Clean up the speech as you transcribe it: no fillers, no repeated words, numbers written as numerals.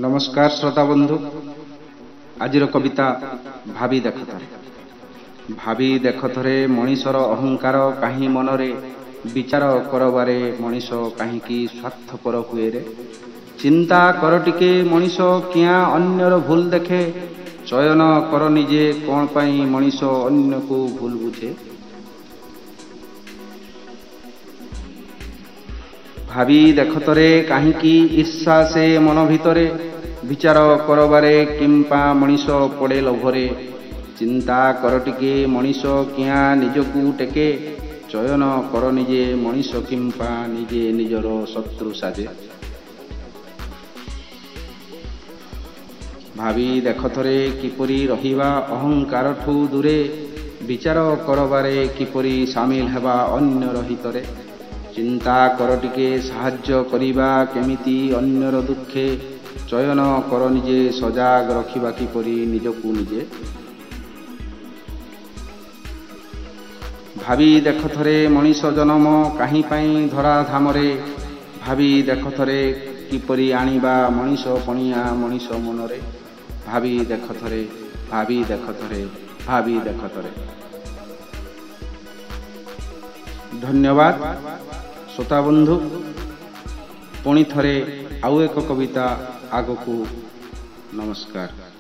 ନମସ୍କାର ଶ୍ରୋତା ବନ୍ଧୁ, ଆଜିର କବିତା ଭାବି ଦେଖ ଥରେ। ଭାବି ଦେଖ ଥରେ ମଣିଷର ଅହଙ୍କାର କାହିଁ ମନରେ, ବିଚାର କରବାରେ ମଣିଷ କାହିଁକି ସ୍ୱାର୍ଥପର ହୁଏରେ। ଚିନ୍ତା କର ଟିକେ ମଣିଷ କିଆଁ ଅନ୍ୟର ଭୁଲ ଦେଖେ, ଚୟନ କର ନିଜେ କ'ଣ ପାଇଁ ମଣିଷ ଅନ୍ୟକୁ ଭୁଲ ବୁଝେ। ଭାବି ଦେଖ ଥରେ କାହିଁକି ଈର୍ଷା ସେ ମନ ଭିତରେ, ବିଚାର କରବାରେ କିମ୍ପା ମଣିଷ ପଡ଼େ ଲୋଭରେ। ଚିନ୍ତା କର ଟିକେ ମଣିଷ କିଆଁ ନିଜକୁ ଟେକେ, ଚୟନ କର ନିଜେ ମଣିଷ କିମ୍ପା ନିଜେ ନିଜର ଶତ୍ରୁ ସାଜେ। ଭାବି ଦେଖ ଥରେ କିପରି ରହିବା ଅହଙ୍କାରଠୁ ଦୂରେ, ବିଚାର କରବାରେ କିପରି ସାମିଲ ହେବା ଅନ୍ୟର ହିତରେ। ଚିନ୍ତା କର ଟିକେ ସାହାଯ୍ୟ କରିବା କେମିତି ଅନ୍ୟର ଦୁଃଖେ, ଚୟନ କର ନିଜେ ସଜାଗ ରଖିବା କିପରି ନିଜକୁ ନିଜେ। ଭାବି ଦେଖ ଥରେ ମଣିଷ ଜନମ କାହିଁ ପାଇଁ ଧରା ଧାମରେ, ଭାବି ଦେଖ ଥରେ କିପରି ଆଣିବା ମଣିଷ ପଣିଆ ମଣିଷ ମନରେ। ଭାବି ଦେଖ ଥରେ, ଭାବି ଦେଖ ଥରେ, ଭାବି ଦେଖ ଥରେ। ଧନ୍ୟବାଦ ଶ୍ରୋତା ବନ୍ଧୁ, ପୁଣି ଥରେ ଆଉ ଏକ କବିତା ଆଗକୁ। ନମସ୍କାର।